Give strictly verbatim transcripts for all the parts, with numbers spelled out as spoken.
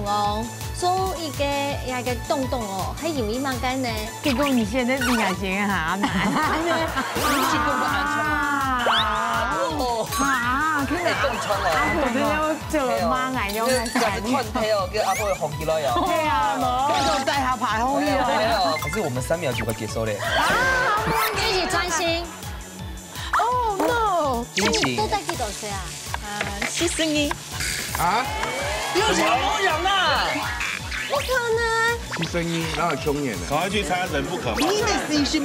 哦，做一个一个洞洞哦，还有一嘛干呢？结果你现在比俺先哈难。你是根本安全啊。啊，看到哎，更穿了。阿虎真的要走了吗？哎呦，俺要那个穿脱哦，跟阿虎红起来哦。对啊，那种带他爬红的。没有，没有，可是我们三秒就会结束嘞。啊，一起专心。 Oh no！心情都在几多岁啊？呃，四十二。啊？有小朋友呢？不可能。七十二，哪有穷人呢？赶快去参加人不可貌。你的四十二，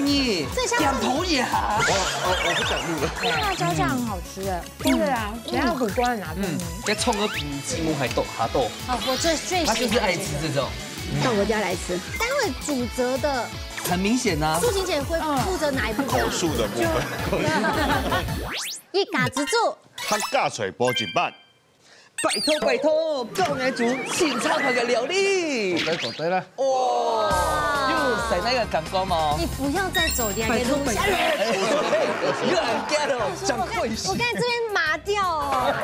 这像是点头也好。我我我不想录了。对啊，脚脚很好吃哎。对啊，等下苦瓜拿给你。要冲个比鸡母还多还多。哦，我最最喜欢。他就是爱吃这种。到我家来吃。待会煮折的。很明显啊。素琴姐会负责哪一部分啊？口述的部分。一家之煮。客家菜煲粳粑。拜托拜托，教我煮新菜派个料理。做得做得啦。哇，又是那个感官吗？你不要再走这个路线。又很干了，讲快些。我刚才这边麻掉哦。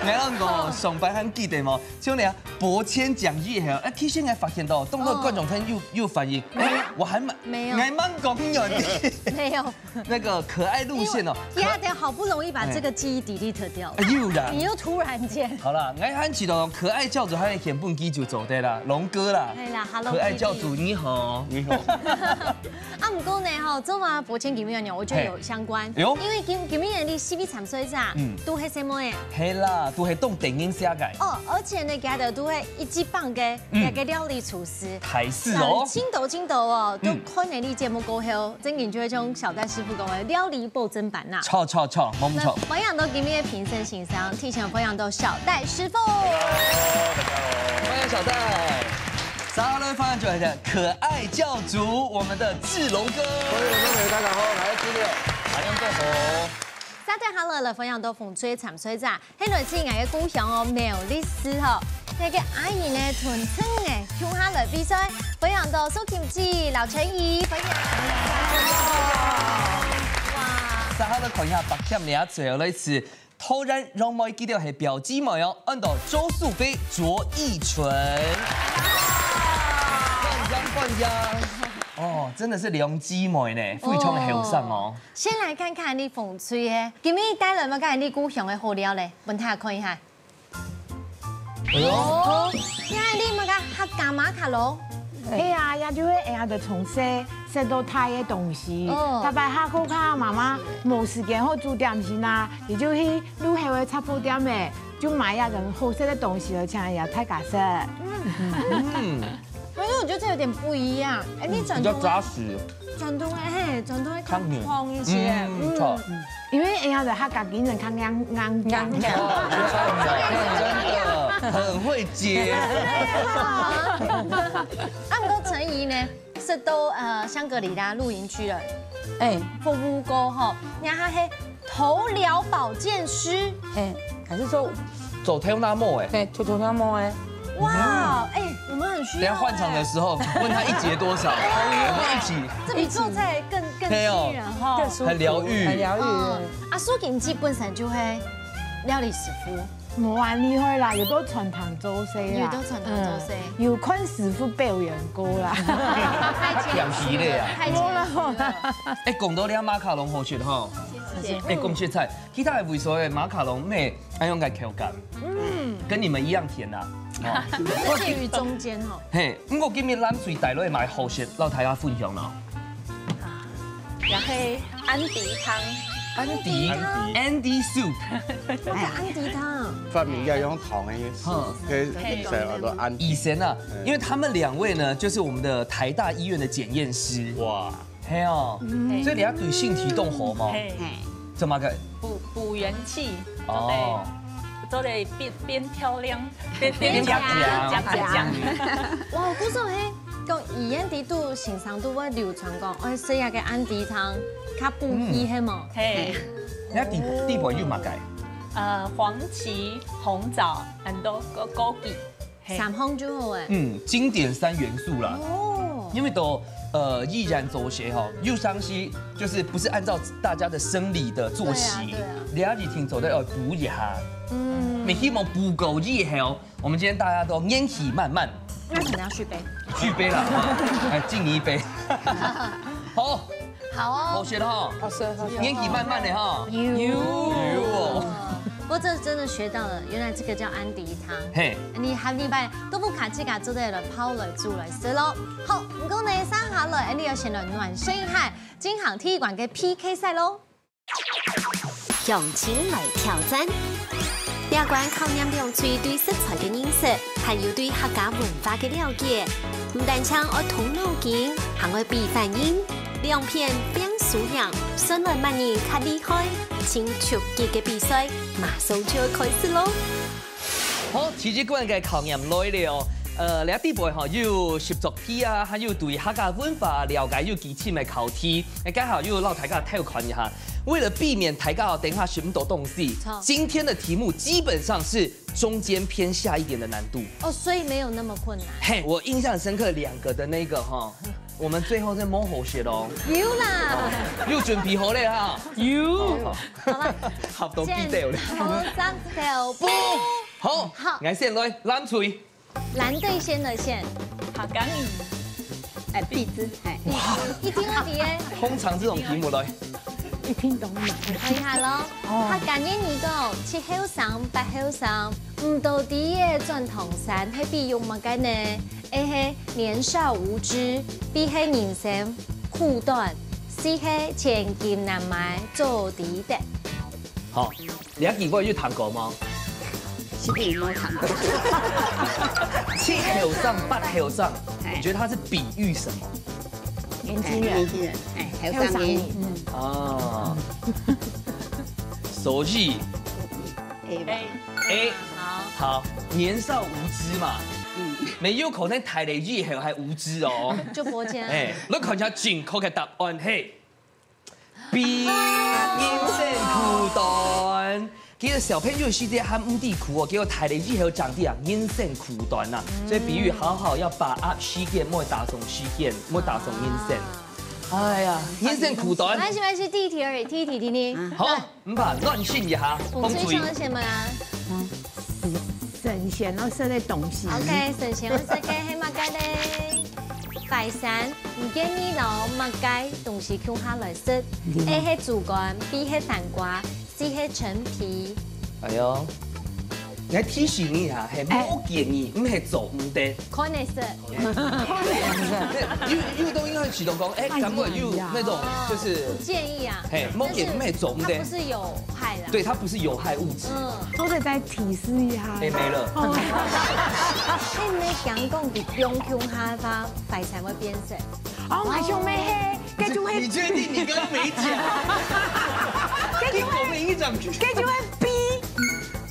你看我上班很记得吗？就那样，伯谦讲一下，哎，其实我发现到，动作观众朋友有反应，哎，我还蛮没有，我还蛮讲有的。没有。 那个可爱路线哦。因为他好不容易把这个记忆 delete 掉了，哎，又啦。你又突然间。好啦，我很期待哦，可爱教主还有选本机就走的啦，龙哥啦。对啦，Hello 可爱教主你好。你好。啊，不过呢，哈，这嘛伯谦今日呢，我觉得有相关。哎呦，因为今今日你是不是三岁啊？嗯，都是什么哎？嘿啦，都是动电影写个。哦，而且呢，佢个都是一级棒个，嗯，那个料理厨师。台式哦，青豆青豆哦，都看了你节目过后， 正經就會像小戴師傅講个料理保證版呐。錯錯錯，冇錯。歡迎到今日个評審先生，提前歡迎到小戴師傅。大家好，大家好。欢迎小戴。再来欢迎就来的可爱教主，我们的志龙哥。各位观众朋友，大家好，我是志龙。大家好。大家好，来欢迎到紅隊參賽者。 係來自𠊎个故鄉哦，苗栗市吼。這个阿姨呢，同春呢，共下來比賽，歡迎到蘇琴姐、劉春怡，歡迎。哇！大家來看一下，白相倈仔最後來一次，突然讓妹記得係表姊妹哦，安到周素菲、卓亦純。歡迎歡迎。哦，真的是兩姊妹呢，非常的後生哦。先來看看你紅隊个，今日帶來麼个你故鄉个好料咧，分大家看一下。 哦，你看你麼个客家馬卡龍？係啊，也就係𠊎兜從細食到大个東西。哦。逐擺下課下，媽媽無時間好煮點心啊，佢就去路口个雜貨店仔，就買一種好食个東西來請𠊎大家食。嗯。 可是我覺得這有點不一樣。哎，你轉頭，比較扎實。轉頭哎，嘿，轉頭會較燙一些。嗯，嗯，著。因為人家的客家精神較硬，硬，硬。真的，很會接。啊，毋過陳怡呢，是到呃香格里拉露營區了，哎，服務過吼，然後還係 頭療保健師。哎，還是說，做頭那毛哎。哎，做頭那毛哎。哇，哎，我們很需要。等下換場的時候問他一節多少，我們一起。這比做菜更更吸引人哈，更舒服，很療癒，很療癒。啊，蘇琴姐本身就係料理師傅，無恁厲害啦，有到餐廳做事啦，有到餐廳做事，有看師傅表演過啦。太謙虛了，太謙虛了。哎，講到這馬卡龍好食哈， 哎，講實在，其他个位所个馬卡龍乜愛用个口感，嗯，跟你們一樣甜吶。哦，介於中間吼。嘿，毋過今日藍隊帶來買好食，摎大家分享咯。也係安迪湯。安迪，安迪 soup。哎，安迪湯。發明要用糖个意思，嗯，可以寫很多安迪。以前啊，因為他們兩位呢，就是我們的台大醫院的檢驗師。哇， 係哦，所以你愛對身體當好嘛。係，做麼个？補補元氣，哦，做得變變漂亮，變變強，強強強。哇，故所係講醫院裡肚先生都會流傳講，愛食一個安迪湯，較補氣係無？係，你看底底背有麼个？呃，黃芪、紅棗，很多枸枸杞。 三項就好欸。嗯，經典三元素啦。哦，因為都呃依然作息哈，有當時就是不是按照大家的生理的作息，對啊，對啊，你還是聽說的要補一下，嗯，你希望補夠以後，我们今天大家都元氣滿滿，那可能要续杯。续杯啦，哎，敬你一杯。好，好哦，好吃了哈，好吃，好吃。元氣滿滿的哈，有有哦。不过这真的学到了，原来这个叫安迪汤。嘿，你下禮拜都不卡自家做得來泡來煮來食咯。好，毋過呢，接下來，你要先來暖身一下，進行第一關个P K赛咯。 鄉親來挑戰。這關考驗兩隊對食材个認識，還有對客家文化个了解。毋單淨愛動腦筋，還愛比反應，兩片拚輸贏，算來麼人較厲害。盡刺激个比賽，馬上就愛開始咯！ 好，第一關个考驗來了哦。呃，這底背吼有習作題啊，還有對客家文化了解有基礎个考題，哎，剛好又讓大家偷看一下。為了避免大家等下尋不到東西，好。今天的題目基本上是中間偏下一點的難度。哦，所以沒有那麼困難。嘿，我印象深刻兩個的那個哈，我們最後是摸猴血哦。有啦。哦，有準備好了哈。有。好，好。好了。合到鼻竇了。先，好，上頭部。好，好。來先來，藍隊。 藍隊先來選。客家人，哎，鼻子，哎。一定愛知个。通常這種題目來，一聽懂了。看一下咯，哦。客家諺語講，七後生，八後生，毋多知个轉唐山，係比喻麼个呢？A係年少無知，B係人生苦短，C係千金難買早知得。好。 你還記得有聽過嗎？是沒有聽過。七後生，八後生，哎。你覺得它是比喻什麼？年輕人。哎，年輕人，哎，後生人。後生人，嗯。啊。所以，A吧。A。好。好，年少無知嘛。嗯。沒有可能大了以後還無知哦。就不見了。哎，你看一下正確个答案，嘿。 B，人生苦短。其實小朋友時節還毋知苦哦，結果大了以後正知啊，人生苦短吶。所以比喻好好要把握時間，莫打損時間，莫打損人生。哎呀，人生苦短。沒關係，沒關係，第一題而已，第一題，聽聽。好，來。毋怕，亂選一下，紅隊。我們最想的什麼啊？神仙愛食个東西。OK，神仙愛食个係麼个咧？拜山，你建議摎麼个東西共下來食？A係豬肝，B係番瓜，C係陳皮。哎喲，𠊎提醒你啊，係無建議，毋係做毋得。看得食。因為，因為都應該啟動講，哎，敢會有那種就是不建議啊。嘿，無建議，毋係做毋得。但是它不是有害啦。對，它不是有害物質。嗯。做得再提示一下。哎，沒了。哦。哎，你講講，你中共下發，白菜會變色。哦，馬上咩嘿，該就會你確定你剛剛沒講？該就會，你講了一整句。該就會B。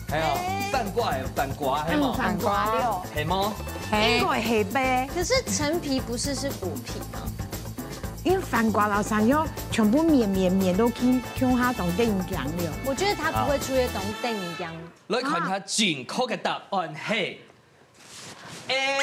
還有，哎。番瓜，還有番瓜，還有嗎？嗯，番瓜了。還有嗎？嘿。應該係呗。可是陳皮不是是果皮嗎？因為番瓜摎山藥全部綿綿綿都去共下當得人驚了。我覺得它不會出現當得人驚。來看一下正確个答案係A，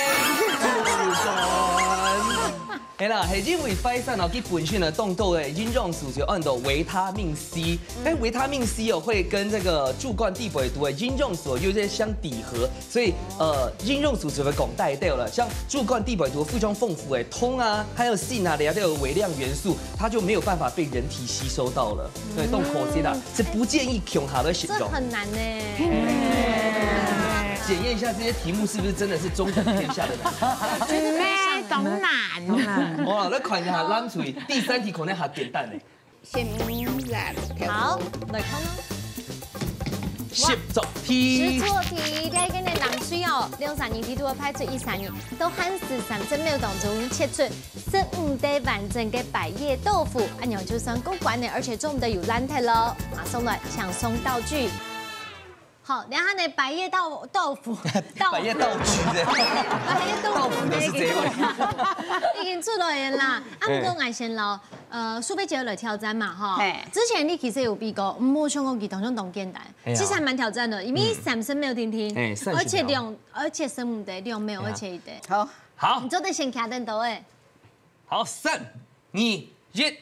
豬肝。係啦，係因為白山哦，佢本身呢當多个營養素就安到維他命C，但維他命C哦會跟這個豬肝底背肚个營養素有些相抵合， 所以，呃，營養素就會降低掉了。像豬肝底背肚非常豐富的銅啊，還有鋅啊，這些微量元素，它就沒有辦法被人體吸收到了。對，當可惜啦，是不建議共下來食用。這很難呢。檢驗一下這些題目是不是真的是中等偏下的難度？絕對不是上的。當難。哇，來看一下藍隊，第三題可能還簡單呢。 先入好，來看哦。習作題。習作題，這個呢，藍隊哦，兩儕人題都會派出一儕人，到限時三十秒當中切出十五垤完整个百葉豆腐，恁樣就算過關了，而且做毋得有爛忒咯。馬上來，請送道具。 好，然後呢，百葉豆，豆腐，豆腐。百葉道具的。百葉豆腐豆腐都是這位。已經出來了啦。啊，哎。毋過𠊎先咯，呃，蘇菲姐來挑戰嘛，吼。嘿。之前你其實有比過，嗯，我想講佢當中當簡單，哎呀。其實還蠻挑戰的，因為嗯。三十秒定定，哎，三十秒。而且兩，而且十五垤，兩秒，哎呀。而且一垤。好。好。你做得先卡等到誒。 好，三、二、一，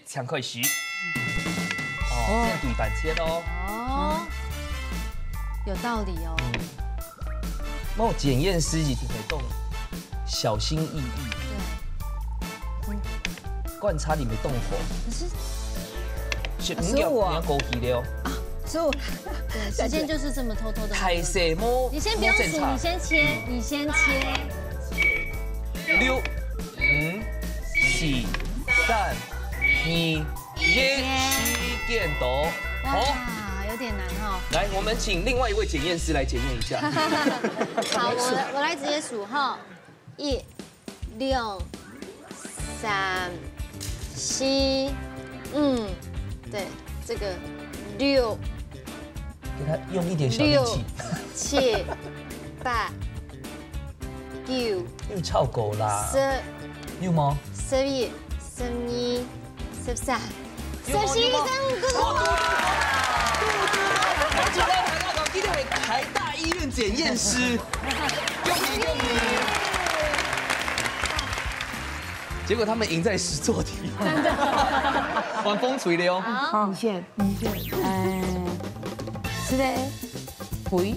請開始。哦，哦。這樣對半切哦。哦，有道理哦。嗯。無檢驗師一定會講小心翼翼，觀察你們動火。可是，是，老師，我，你要過去了。是我，對，時間就是這麼偷偷的。開始摸，你先不用數，摸檢查。你先切，你先切。六、五、四、三、二、一，時間到。好。哇，有點難哦。來，我們請另外一位檢驗師來檢驗一下。好，我，我來直接數哈。一、兩、三、四、五，對，這個六，給他用一點小力氣。六、七、八、九、又超過啦。十、有嗎？十一、十二、十三、十四、十五。我知道，我知道，我知道，一定會台大醫院檢驗師。恭喜，恭喜！結果他們贏在實作題。真的。玩風吹的哦。好。你先，你先。哎，是的，回。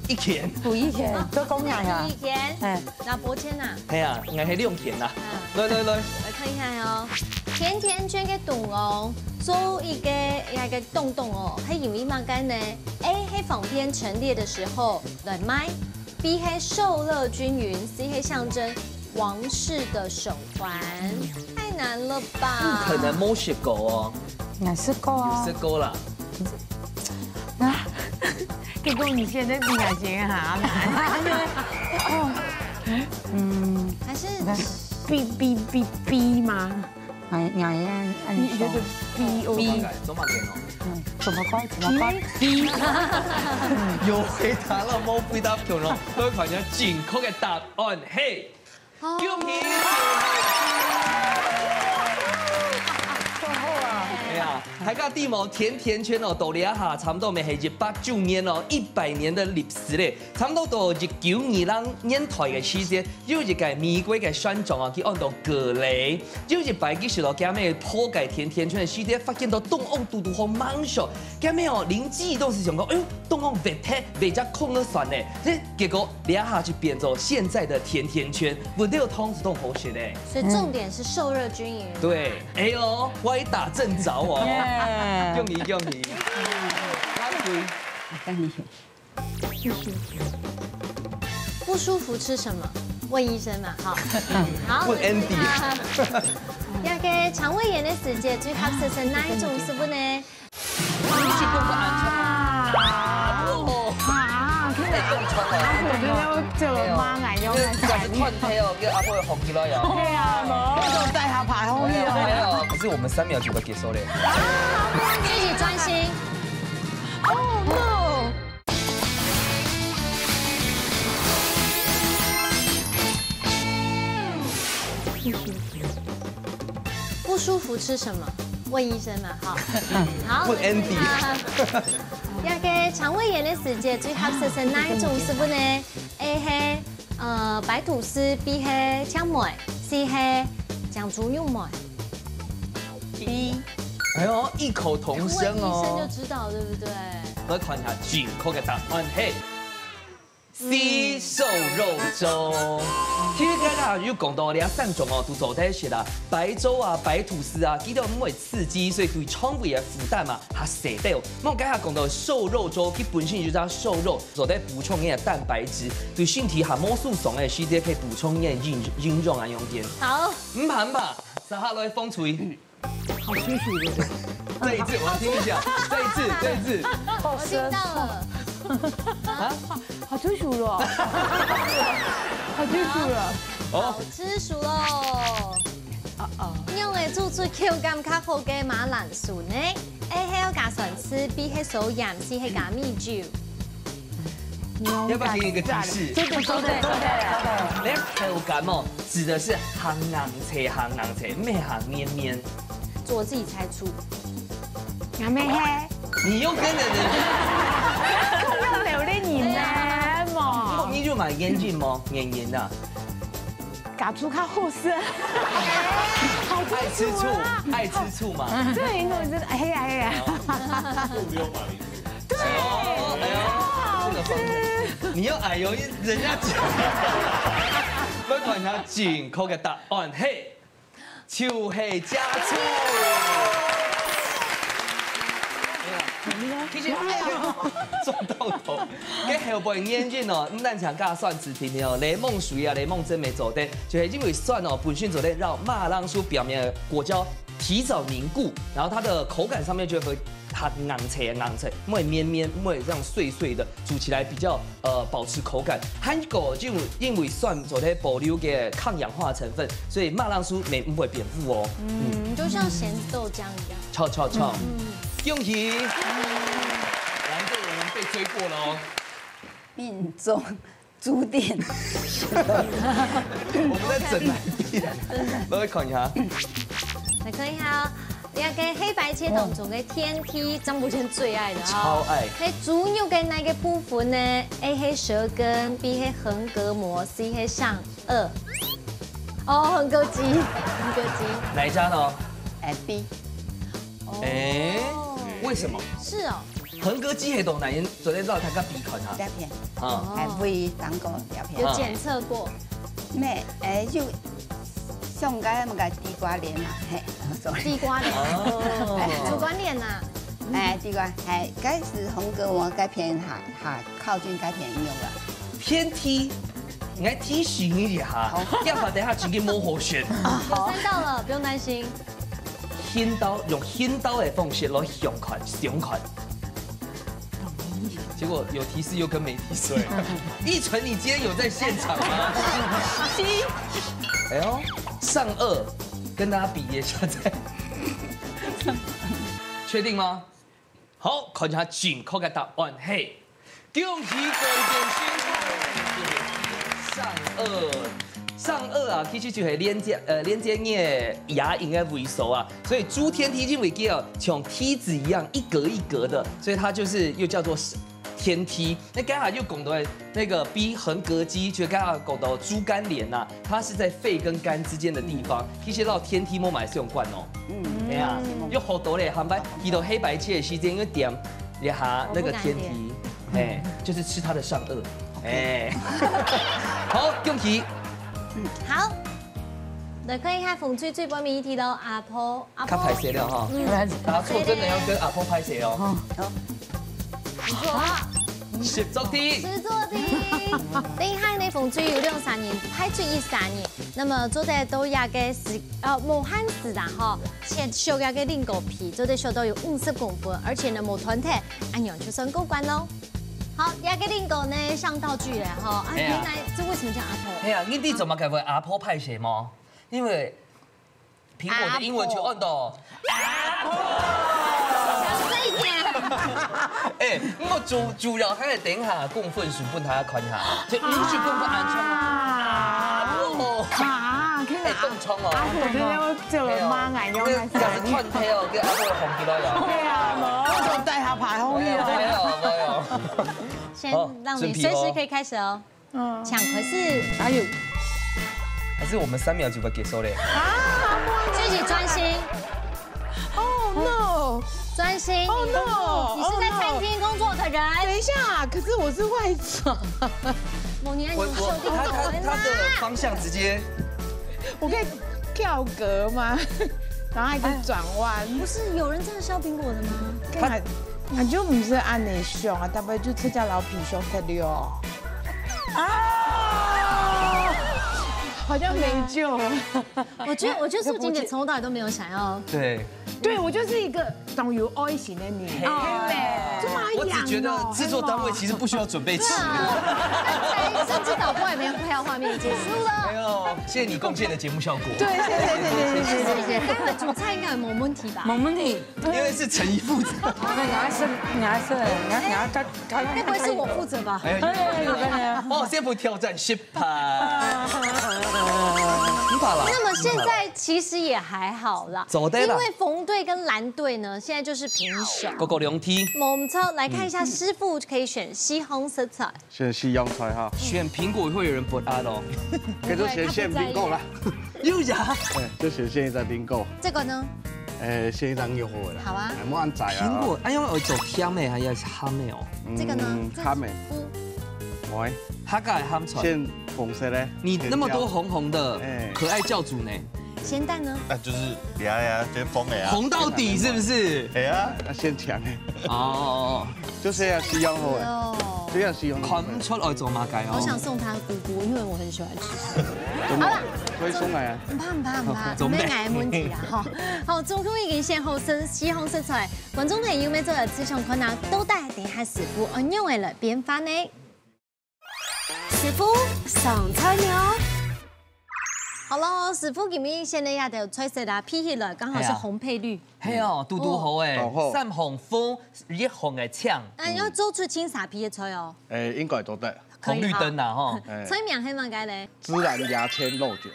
一拳。回一拳。都講呀呀。一拳。哎。那伯謙呐？哎呀，應該係兩拳啦。嗯。來，來，來。來看一下哦。甜甜圈个洞哦，做一个，一个洞洞哦，係因為麼个呢？A係方便陳列的時候來賣。 B係受熱均勻，C係象徵王室的手環，太難了吧？不可能無食過哦。𠊎食過啊。有食過啦。啊，結果你現在比𠊎先還難。哦，嗯，還是，你看，B B B B嗎？ 哎，你看，哎，哎，你覺得B O B？B。做麼个哦？嗯，怎麼搞？怎麼搞？B。有回答了，無回答可能，各位朋友，正確个答案係，恭喜！最後啊！哎呀，大家知無，甜甜圈哦，到這下差不多乜係一百週年哦，一百年的歷史咧。 差不多到一九二零年代个時節，有一個美國个選手啊，佢安到格雷。有一擺佢食到佢姆包个甜甜圈个時節，發現到中央堵堵好猛燒。佢姆哦，靈機一動就想講，哎喲，中央壞忒，壞隻空个算了。這結果這下就變做現在的甜甜圈，搵到湯就當好食咧。所以重點是受熱均勻。對，哎喲，歪打正着哦。耶。恭喜恭喜！恭喜！ 不舒服吃什麼？問醫生嘛，哈。好，問Andy。那個腸胃炎的時節最合適係哪一種食物呢？啊，真的講出來。我覺得就媽來用那個。假使斷氣哦，叫阿婆學起來哦。對啊，那種帶他爬紅沒有，沒有，可是我們三秒就會結束了。繼續專心。Oh no！ 不舒服吃什麼？問醫生嘛，哈。好，問Andy。那個腸胃炎的時節最合適係哪一種食物呢？A係，呃，白吐司，B係青梅，C係醬豬肉梅。B。哎喲，異口同聲哦。問醫生就知道，對不對？來看一下正確个答案係 C，瘦肉粥。其實剛剛有講到這三種哦，都做得食啦，白粥啊、白吐司啊，佢都毋會刺激，所以對腸胃个負擔嘛，較細兜。那麼剛剛講到瘦肉粥，佢本身就係瘦肉，做得補充你个蛋白質，對身體較無受傷个時節，可以補充你个營營養啊，用電。好，毋怕毋怕，接下來風吹。 好清楚的。再一次，我要聽一下，再一次，再一次。我聽到了。啊？好清楚了。好清楚了。哦。好，吃熟喽。哦哦。仰會做出口感較好个馬鈴薯呢？A係愛加酸醋，B係少鹽，C係加米酒。 要不要給你一個提示？對對對對對對。你口感哦，指的是行硬脆，行硬脆，毋係行綿綿。做自己猜出。阿妹嘿，你又跟人家，又流泪你呢嘛？你就蠻嚴谨嘛，嚴嚴的。 加醋較好食。好吃醋啊！愛吃醋嘛。對，因為真的，哎呀哎呀。對，哦，哎呦，這個方面。你要哎呦，人家讲，我看一下正确个答案，嘿，就系家畜。其实，撞到头。个后背原因哦，毋单淨加蒜子甜甜哦，檸檬水啊，檸檬汁乜做得，就系因为蒜哦，本身做得让马铃薯表面的果胶提早凝固，然后它的口感上面就会很硬脆硬脆，不会绵绵，不会这样碎碎的，煮起来比较呃保持口感。还有个就因为蒜做得保留个抗氧化成分，所以马铃薯乜毋会变苦哦。嗯，就像咸豆浆一样。超超超，恭喜！蓝队我们被追过了哦。命中注定。我们再整来一遍，我来看一下。来看一下哦，两个黑白切当中的天梯，张伯谦最爱的哈。超爱。那猪肉跟哪个部分呢？A 黑舌根，B 黑横膈膜，C 黑上颚。哦，横膈肌，横膈肌。哪一家呢？哎，B。哎，为什么？是哦，横膈肌系统哪天昨天让他个比考察这片，啊？哎，胃当过这片。有检测过。没，哎，就像刚刚那个地瓜脸嘛，嘿，sorry。地瓜脸，哦，主观脸呐。哎，地瓜，哎，该是横膈膜该片哈哈靠近该片有了。偏 T，你还提醒一下，要不然等下直接摸火选。有三道了，不用担心。拼刀用拼刀的方式来想看，想看。结果有提示又跟没提示。一晨，你今天有在现场吗？哎呦，上颚跟大家比一下再。确定吗？好，看一下正确的答案，嘿，恭喜各位点心。上颚，上颚啊，其实就系连接呃连接你的牙龈的位所啊，所以猪天梯因为叫像梯子一样一格一格的，所以它就是又叫做天梯。那刚才又讲到那个 B 横膈肌，就刚刚讲到猪肝脸呐、它是在肺跟肝之间的地方，其实到天梯摸买是用惯哦。嗯，哎呀，又好多嘞，航班提到黑白切的时间，因为点一下那个天梯，哎，就是吃它的上颚，哎，好，恭喜。好，来看一下风水最尾一题咯，阿婆，阿较婆，歹势了哈，嗯，答错真的要跟阿婆拍谁哦。不错。十足题，十足题。等一下呢，风水有两三年，排出一三年，那么做得到这个是呃，无限时啦吼，先削这个苹果皮，做得削到有五十公分，而且呢无断忒，恁样就算过关咯。好，这个苹果呢上道具了哈，啊，哎呀原来这为什么叫阿婆？哎呀，你知做么个会阿婆拍谁吗？因为苹果的英文就按到。讲这一点。哎，我主主要还是等一下公分数分大家看一下，就五十公分安全啊。哦，啊，可以哎，啊。冻疮哦。啊，我觉得要叫我妈俺要那买个是看配哦，跟阿婆红起来哦。对啊，我就带他爬后面没有没哦。有没有。先好让你准备哦随时可以开始哦，嗯，抢回是还有还是我们三秒就要结束嘞？自己专心， ，Oh no！专心。 Oh no！你是在餐厅工作的人，等一下，可是我是外场，某年我我你秀定他他狗人他的啦。方向直接我可以跳格吗？然后还可以转弯。不是有人这样削苹果的吗？干嘛？那就不是按你凶啊，大概就吃掉老皮熊的料。啊！好像没救了。我觉得，我觉得是不是金姐从头到尾都没有想要？对。对，我就是一个懂有爱心的你。哦这么我只觉得制作单位其实不需要准备词。甚至导播也没有配合画面结束了。哎呦，谢谢你贡献的节目效果。对，谢谢谢谢谢谢。待会煮菜应该也没问题吧？没问题。因为是陈怡负责。你要吃，你要吃，你要你要他他该不会是我负责吧？哎，哎，有个人。哦，先不挑战，失败。你怕了？那么现在其实也还好啦，走的啦因为红队跟蓝队呢，现在就是平手。哥哥两题，我们超来看一下，师傅可以选西红柿菜。选西洋菜哈，选苹果会有人不安哦。可以就选选苹果啦。又呀，哎，就选现在苹果，这个呢？哎，现在就好了。好啊哎，莫按仔啊。苹果，哎呦，有一种甜的，还有鹹的哦。嗯这个呢？鹹的。不，喂，客家个鹹菜。鮮紅色个。你那麼多紅紅的，哎。可愛教主呢？鹹蛋呢？啊，就是呀呀，這紅的啊。紅到底是不是？哎呀，啊，鮮搶个。哦，就是要需要好个，哦。這樣需要好个。看不出來做麼个哦。我想送他姑姑，因為我很喜歡吃。真的，好了，可以送來啊。毋怕毋怕毋怕，做咩？毋免問題啦，吼。好，中秋已經先好食，四項食材，觀眾朋友們做得自想看啊，到底等下師傅愛仰般來變化呢？ 師傅上菜了。好咯，師傅今日選个這兜菜色啊，配起來剛好係紅配綠。係啊。係哦，堵堵好欸，哦，好。三項紅，一項个青。那要做出清茶皮个菜哦。欸，應該做得。可以哈。紅綠燈啊，吼。欸。菜名係麼个咧？孜然牙籤肉捲。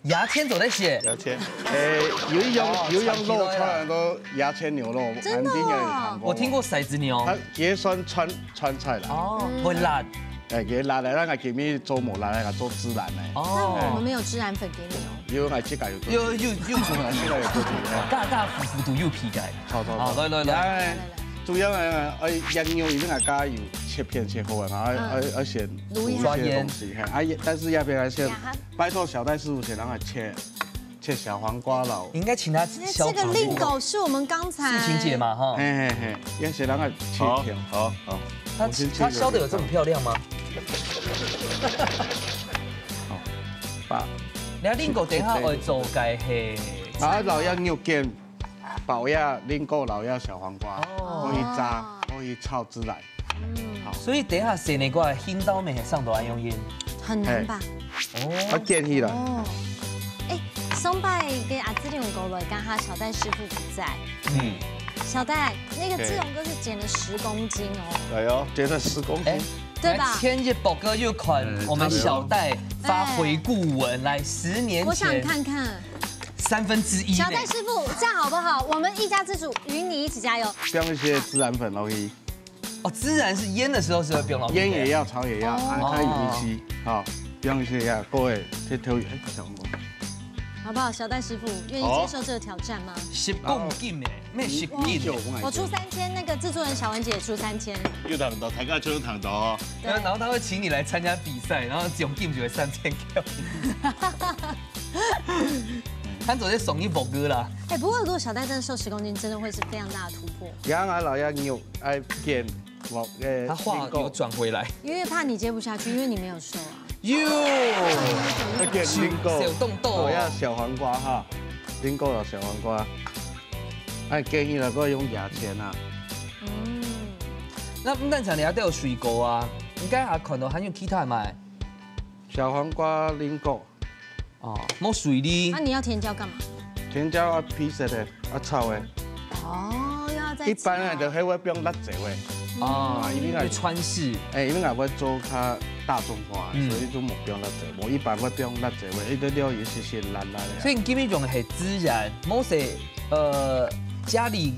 牙籤做得食？牙籤。欸，有一樣，哦，有一樣肉，傳起來了。傳人都牙籤牛肉，真的哦。肯定也有看過。我聽過骰子牛。它也算川，川菜啦。哦，嗯。會辣。欸，也辣的，那個給面做無辣，那個做孜然的。哦。但我們沒有孜然粉給你哦。有，那這個有做。有，有，有做。那這個有做。大大幅幅度有皮改。好，好，好。好，來，來，來。來，來，來。主要呢，欸，羊肉一定要加油，切片切好啊，然後，嗯。欸，欸，先滷一下。煮一些東西，嘿，啊，也，但是要不要先呀哈。 拜託小戴師傅先讓他切，切小黃瓜咯。應該請他削。那這個令狗是我們剛才。是琴姐嘛，哈。嘿，嘿，嘿，要先讓他切好，片。好，好。他，我先切一個他削得有這麼漂亮嗎？好，把你看令狗等一下愛做个係啊，老要肉片，包呀，令狗老要小黃瓜，哦。可以炸，可以炒之類。 嗯。好。所以等一下洗那个青豆咩，上頭愛用鹽。很難吧？嘿。哦。啊，建議啦。哦。欸，上擺个阿志龍哥來，剛好小戴師傅不在。嗯。小戴，那個志龍哥是減了十公斤哦。哎喲，減了十公斤。欸，對吧？來，前一百个月款，嗯，我們小戴發回顧文，來，十年前。我想看看。三分之一呢。小戴師傅，這樣好不好？我們一家之煮，與你一起加油。放一些孜然粉落去。 哦，孜然是醃的時候是會放落去的。醃也要，炒也要，哦。啊，它有一些，好，放一些呀，各位，這調味，欸，小黃瓜。好不好？小戴師傅願意接受這個挑戰嗎？好。十公斤欸，咩十斤？米酒我買。我出三千，那個製作人小文姐也出三千。有聽到，大家就有聽到哦。對。然後他會請你來參加比賽，然後獎金就會三千塊。 他昨天送一百个啦。欸，不過如果小戴真的瘦十公斤，真的會是非常大的突破。羊啊，老羊肉，愛減，我，欸，他話有轉回來。因為怕你接不下去，因為你沒有瘦啊。喲，愛減零个，小動作哦。我要小黃瓜哈，零个了小黃瓜。哎，建議了，各位用牙籤啊。嗯。那，那像你還有水果啊，應該還看到還有其他嘛？小黃瓜、零个。 哦，無水哩。那你要甜椒幹嘛？甜椒啊，皮色的，啊，炒的。哦，又要再一般啊，炒。就還會放辣椒的。哦，啊，因為啊，就川式。欸，因為啊，我做較大眾化，嗯。所以就無放辣椒。我一般會放辣椒的，一个料有一些些辣辣的啊。所以你今日用的係孜然，無係，呃，咖哩，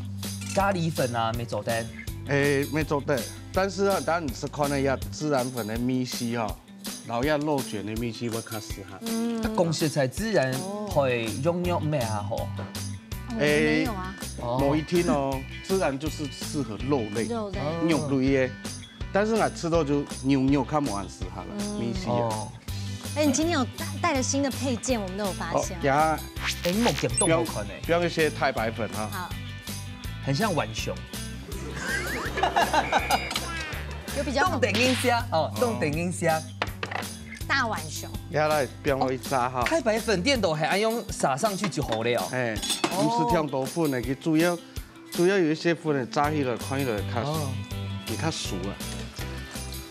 咖哩粉啊，沒做得。欸，沒做得。但是啊，當然你是看那个孜然粉的味緒哈。 老爺肉捲的味緒會較適合。嗯。啊，講實在，孜然哦。配羊肉咩較好？哦，我們沒有啊。欸，哦。無一定哦，孜然就是適合肉類、肉類。哦。肉類的。但是啊，吃到就牛肉較無恁適合了，嗯。味緒啊。哦。欸，你今天有帶，帶了新的配件，我們都有發現。哦，呀。欸，你目鏡都好看欸。不要，不要一些太白粉哈。好。 很像浣熊。有比較好。凍等一下，哦，哦。凍等一下。大浣熊。你看來，放落去炸哈。哦，太白粉店都還愛用撒上去就好了哦。欸，哦。毋使忒多粉的，佢主要，主要有一些粉的炸起來，看起來較，哦。佢較熟啊。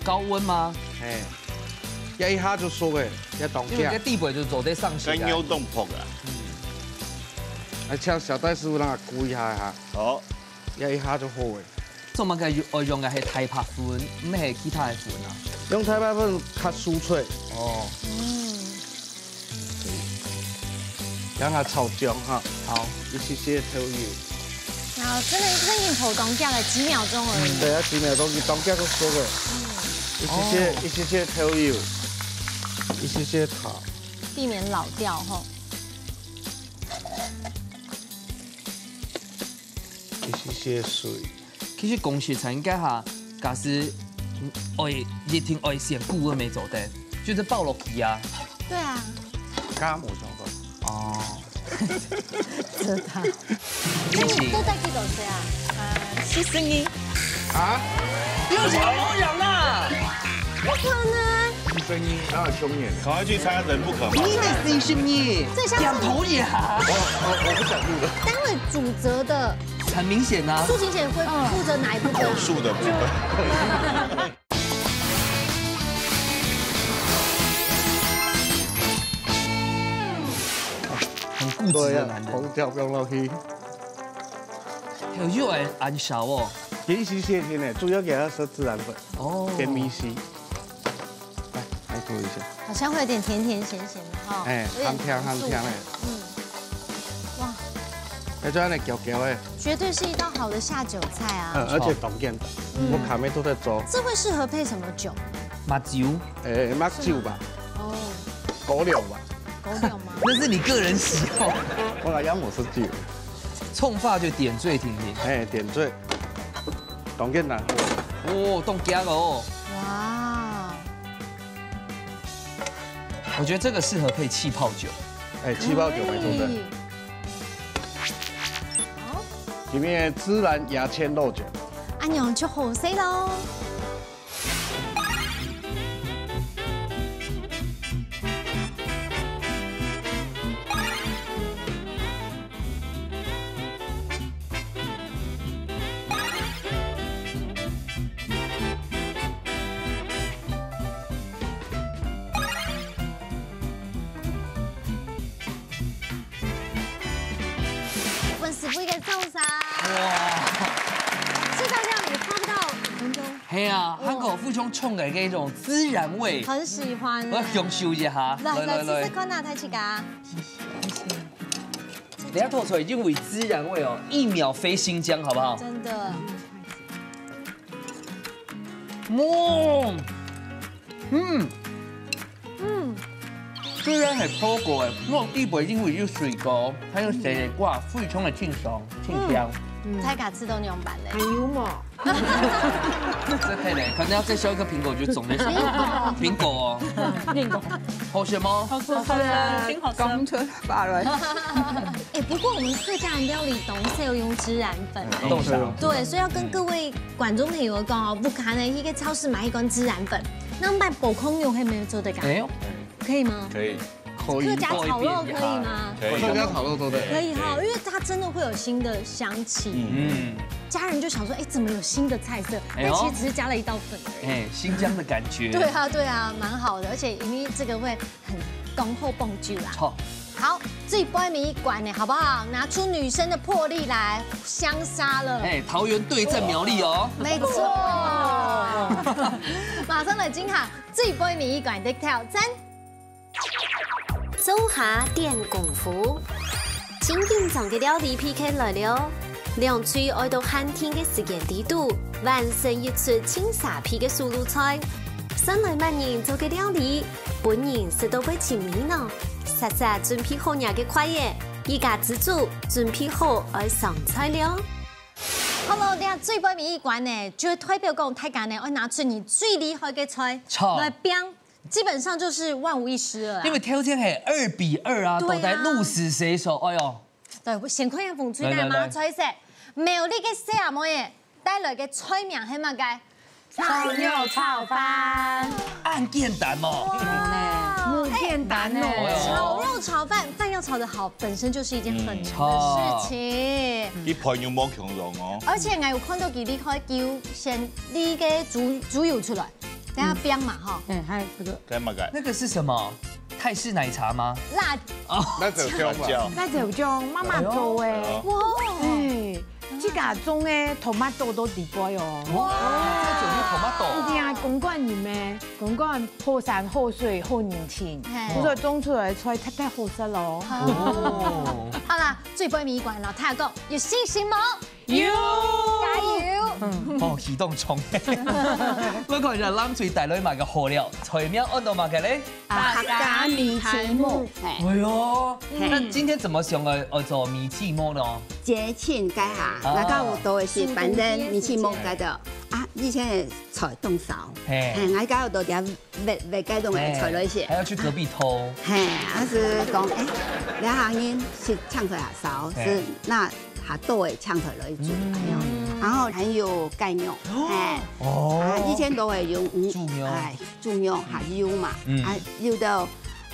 高溫嗎？欸，這一下就熟了，這當下。因為這底背就做得上色啊。跟油凍泡啊。嗯。欸，請小戴師傅讓佢烀一下哈。好。 這一下就好了。做麼个用，愛用个係太白粉，毋係其他个粉啊？用太白粉較酥脆。哦。嗯。讓佢炒香哈。好。一息息个豆油。好，真的，真的已經炒當下了，幾秒鐘而已。嗯，對啊，幾秒鐘，佢當下就熟了。嗯。一息息，哦。一息息个豆油，一息息个糖。避免老掉吼。 一息息水。其實講實在，應該哈，假使愛一定愛選久个乜做得，就是包落去啊。對啊，加無相干。哦，這他。謝謝。都在幾多歲啊？四十二，啊？有什麼不一樣啦？不可能。四十二哪有少年呢？赶快去参加人不可貌相。你才四十二，最像是點頭也好，我我我不想錄了。單位主責的很明顯啊。蘇醒贤會負責哪一部分啊？口述的部分。很固执的男人。紅椒放落去。有又愛按烧哦。其實是鹹鹹的，主要給它是孜然粉，哦，甜味絲。來，來做一下。好像會有點甜甜鹹鹹的哈。哎，有點香香香香的。嗯，哇，要做那攪攪的，絕對是一道好的下酒菜啊。嗯，而且當簡單，我卡梅都在做。這會適合配什麼酒？麻酒，哎，麻酒吧，哦，高粱吧，高粱嗎？那是你個人喜好。我來養我自己。創發就點綴甜甜。哎，點綴，當簡單。哦，凍僵哦。哇，我覺得這個適合配氣泡酒。哎，氣泡酒沒錯的。可以。好，裡面孜然牙籤肉捲。阿娘就好勢咯。粉絲不應該受傷。哇，這道料理差不多，很多。係啊，韓國富聰創个一種孜然味，很喜歡欸。我要享受一下。來來，來來來試試，看啊，大家。你看做出來因為孜然味哦，一秒飛新疆，好不好？真的，嗯，嗯，嗯，虽然係透過个，我以為因為有水果，還有水果，非常的清爽、清香。大家試到仰般咧？還有無？這可以嘞，可能要再削一個蘋果，我覺得總沒什麼。蘋果哦，蘋果，好食嗎？好吃啊，挺好吃。剛出發了。哎，不過我們客家人料理當少有用孜然粉欸。凍上。對，所以要跟各位觀眾朋友講哦，屋下呢，去个超市買一罐孜然粉，那買薄控肉還沒有做得㗎，哎呦，可以嗎？可以，可以客。家炒肉可以嗎？可以。客家炒肉做得。可以哈，因為它真的會有新的香氣。嗯，嗯，家人就想說，哎，怎麼有新的菜色？哎呦但其實只是加了一道粉而已。哎，新疆的感覺。對啊，對啊，蠻好的，而且因為這個會很恭候蹦劇啦。好，好，最背尾一關呢，好不好？拿出女生的魄力來，相殺了。哎，桃園對陣苗栗哦。沒錯，馬上來進行最背尾一關的挑戰。灶下展功夫，盡緊張个料理P K來了！兩隊愛到限定个時間裡肚，完成一出盡沙鼻个手路菜。算來麼人做个料理，分人食到會尋味呢？煞煞準備好若个筷仔，一家之煮準備好愛上菜了。Hello，等下最背尾一關呢，就代表講大家呢愛拿出你最厲害个菜好來拚，基本上就是萬無一失了啦。因為挑戰係二比二啊，對啊到底鹿死誰手？哎呦，對，我先看一下紅隊帶麼个菜色。苗栗个細阿妹仔帶來个菜名係麼个？炒肉炒飯。恁簡單哦。哇，無簡單哦。哎呦炒肉炒飯，飯要炒得好，本身就是一件很難的事情。一盤有無共樣哦。而且𠊎有看到佢離開九仙里个豬豬油出來，等下冰嘛哈。哎，還有這個該麼个？那個是什麼？泰式奶茶嗎？辣那怎麼辣椒。辣椒醬，媽媽做个。哦哇，哎，自家種个tomato都裡背哦。哇，這種是tomato。一定要公館人咩？公館好山好水好人情，嘿所以種出來个菜特別好食咯。哦，好啦，最背尾一關，老太公有信心無？有。加油！哦，啟動衝。我看一下，冷水帶來麼个好料，菜名安到麼个咧？啊，客家米篩目，哎，哎呦，嘿那今天怎麼想要要做米篩目呢？節慶該下，哦大家有多的是反正米篩目該个啊，以前个菜當少，嘿。嘿，𠊎家有到底下挖，挖該種个菜來食。嘿，還要去隔壁偷。嘿，啊係講，欸，這下人食青菜也少，嘿。係拿較多个青菜來煮，嗯。哎呀，然後還有雞肉，哦。嘿。哦。啊，以前都會用，嗯，豬肉。哎，豬肉還有嘛，嗯。啊，有的，